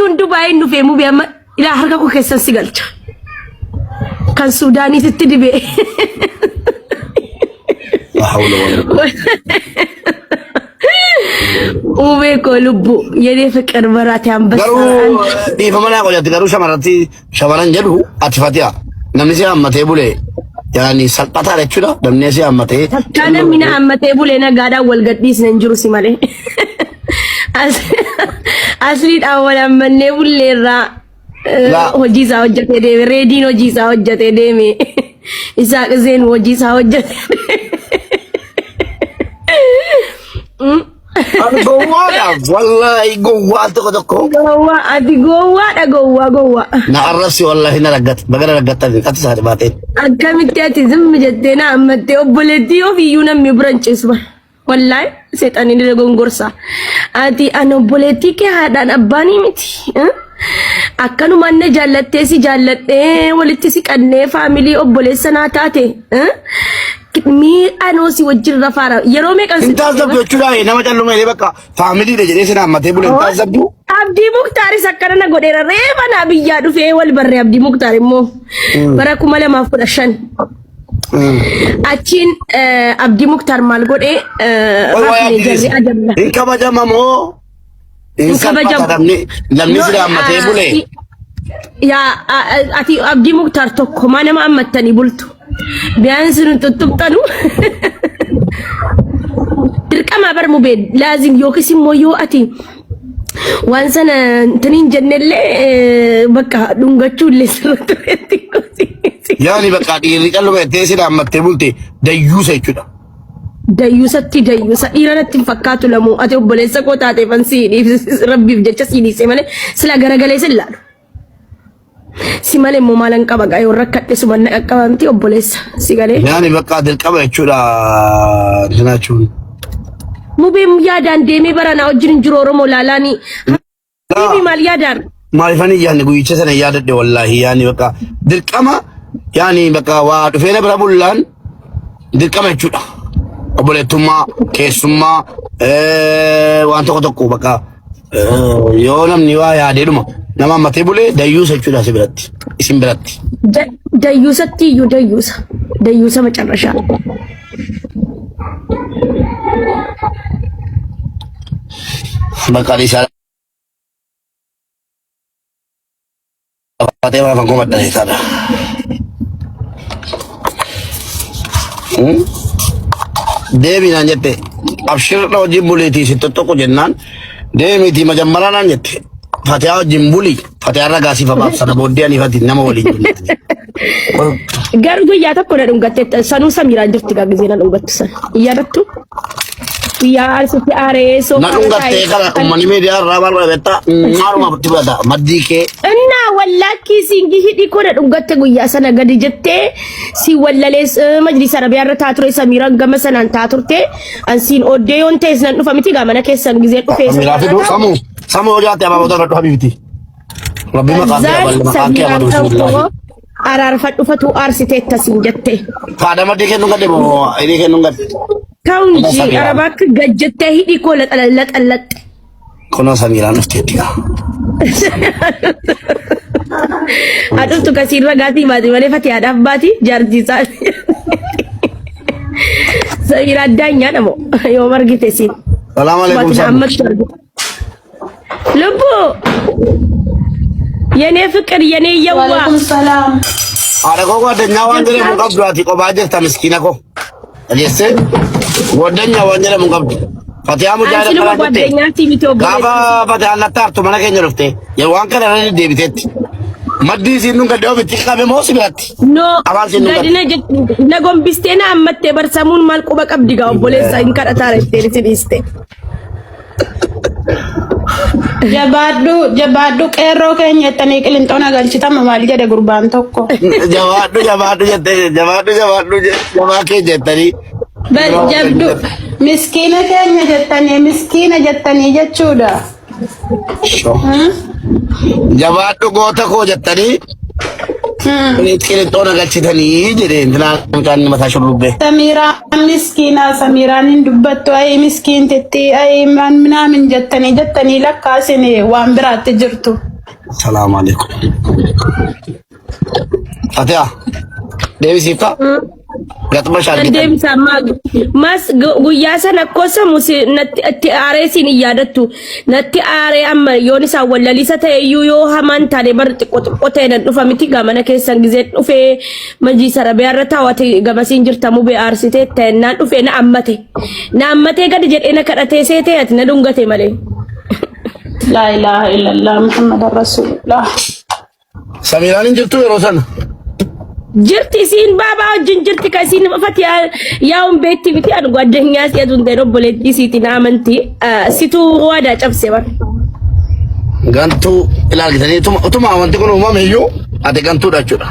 Anatuun Dubaayin dhufee mubee amma ilaa harka koo keessan si galcha. Kan Suudaaniititti dibee. La hawla wala quwwata. Mubee koo lubbuu yenee fiqir baraate ambassaa. Garuu dhiifama naa godhatti garuu shamarratti shamaran jedhu ati fatiha namni si hammatee bule yaani salphataadha jechuudha namni si hammatee Takkaa namni na hammatee bulee nagaadhaan wal gadhiisne hin jiru si malee. Asliidhaan wal hammannee bulleerraa Laa. hojii isaa hojjetee deeme. Reediin hojii isaa hojjetee deeme. Isaaq Zeen hojii isaa hojjetee deeme. Ani gowwaadha wallaahi gowwaa al tokko tokko Gowwaa ati gowwaadha gowwaa gowwaa. na arrabsi wallaahi na raggat baga na raggattan ati saati baateen. Akkamitti ati zimmi jettee na hammattee obboleettii ofiiyyuu namni bira hin ciisu bara. Wallaahi seexanni ni dogongorsa. Ati an obboleettii kee haadhaan abbaanii miti. eh? Akkanumaan na jaallattee si jaalladhee walitti si qannee faamilii obboleessa naa taate. eh? Miidhanoo si wajjin rafaara. Yeroo meeqan si Hin taasifamtu jechuudha nama calluma jedhee bakka faamiliidha jedhee sin hammatee bule hin taasifamtu. Abdii Muktaaris akkana na godheera. Reefa naa biyyaa dhufee wal barree Abdii Muktaar immoo bara 2015. Achiin Abdii Muktaar maal godhee Wayi wayi rafne Abdii jarri ajabna. hin kabajama moo hin Hin salphata kabajamu. namni namni sila hammatee bule. Yaa ati Abdii Muktaar tokko maa nama ammattanii bultu. Biyaan nu tuttuqxanu. Dirqama bar mubee laazim yookiis immoo yoo ati waan sana taniin jennellee bakka dhungachuu illee sirra turetti. Yaani bakka dhiirri calluma jettee sila hammattee bulte dayyuusa jechuudha. Dayyuusatti dayyuusa dhiira natti hin fakkaatu lamuu ati obboleessa koo taateefan sii dhiibse rabbiif jecha sii dhiise malee sila garagalee sin laalu. Si malee immoo maalan qaba gaa yoo rakkadhe suma na qaqqaba miti obboleessa si galee. Yaani bakka dirqama jechuudha jinaachuun. Mubeen yaadaan deemee baranaa wajjin hin jiru Oromoo laalaanii. Habibi maal yaadaan? Maaliifan yaani guyyicha sana yaadadhe wallaahi yaani bakka dirqama yaani bakka waa dhufee na bira bullaan dirqama jechuudha. Obboleettummaa, keessummaa, waan tokko tokko bakka yoo namni waa yaadeedhuma nama hammatee bulee dayyuusa jechuudha si biratti isin biratti. Dayyuusatti iyyuu dayyuusa. Dayyuusa macarrashaa. Bakka dhiisaa Fatee waan afaan madda isaadha. Deemi naan jette abshir na wajjin buliitii si tuttuqu jennaan deemiitii majammaraa naan jette Fatiyaa wajjin bulii Fatiyaa ragaa siif abaaf sana booddee ani fati nama waliin jennaan. Garuu guyyaa tokko na dhungatte sanuu samiiraan jirti gaa gisee na dhungattu sana. Hin yaadattu? Guyyaa arsitti aaree Na soofaa irra dhungattee taa'ee. kana uummanni miidiyaa irraa maal godha beektaa maaluma itti fudhata maddii kee Innaa wallaakii siingi hidhii koo na dhungatte guyyaa sana gadi jettee si wallalees majlisa arabiyaa irra taa ture samiiraan gama sanaan taa turte an siin ooddee yoon ta'es nan dhufa miti gaa mana keessan gisee dhufee Samiraa soofaa irra fiduu taa'u. samuu samuu hojii abaaboo darba habibti. Rabbi maqaan kee Kazaan abalu maqaan kee samiiraan abalu kan bismillaahi. koo araarfadhu fatuu aarsiteetta siin jette. Faada maddii kennu gadde moo hidhii kennu gadde. Ta'uun Kunoo jii Samiiraan. arabaa akka gajjattee hidhii koo laxalaxallaxxe. Kunoo Samiiraan dhufteetti gaa. Adhuftu kasiin ragaatii baati malee fatiyaadhaaf baati jaartii isaa. Samiiraan daanyaa namo yoo margite siin. Salaam alaikum Sumatina Samu. ammatti argite. Lubbu የኔ ፍቅር የኔ የዋ Waalaikum salaam. Haadha koo ጓደኛ waan jedhamu qabdu ati kophaa jirta miskiina koo. Dhageessee ጓደኛ waan jedhamu qabdu. Fatiyaa mucaa አንቺ ደግሞ dhala jette. ጓደኛ ሲሚቶ Gaafa Fatiyaan lattaartu mana keenya dhufte waan kana irra deddeebiteetti. Maddii isiin nun gadde ofitti qabe moo si biratti? ኖ Afaan siin nu gadina na gombistee na ammattee barsamuun maal quba qabdi gaa obboleessa hin kadhataa jetteen si dhiiste. Jabaadhu jabaadhu qeerroo keenya jettanii qilinxoon galchitama maal jedhe gurbaan tokko. Jabaadhu jabaadhu jettee jabaadhu jabaadhu jabaa kee jettanii. Bal jabdu miskiina keenya jettanii miskiina jettanii jechuudha. Jabaadhu goota koo jettanii qilinxoon galchitanii jedhee intinaan mucaan mataa shurrubbee. Samiiraan miskiina Samiiraan hin dubbattu ayi miskiintitti ayi minaamin jettanii jettanii lakkaasin waan biraatti jirtu. Salaamu alaikum. Fatiha deebisiif ta'a. Gaxuma Nan shaargitan. deebisa ammaa mas guyyaa sana akkoo samu natti itti aaree siin hin yaadattu natti aaree amma yoon isaan wallaliisa ta'e iyyuu yoo hamaan taane bar xiqqoo xiqqoo ta'e nan dhufa miti gamana keessan gizeen dhufee majii sarabiyaa irra taawwate gamasiin jirta mubee aarsitee ta'ennaan dhufee na ammate na ammatee gadi jedhee na kadhatee seetee ati na dhungate malee. Laa ilaaha illallah Muhammadan Rasulullah. Samiiraan hin jirtu yeroo sana. Jirti isiin baabaa wajjin jirti ka isiin fati yaa'uun beekti miti anu gwaddeenyaa si'a tun ta'e obboleettii isiitti na amanti situu waadaa cabse bar. Gantuu ilaalchitanii utuma wanti kun uumame iyyuu ati gantuudha jechuudha.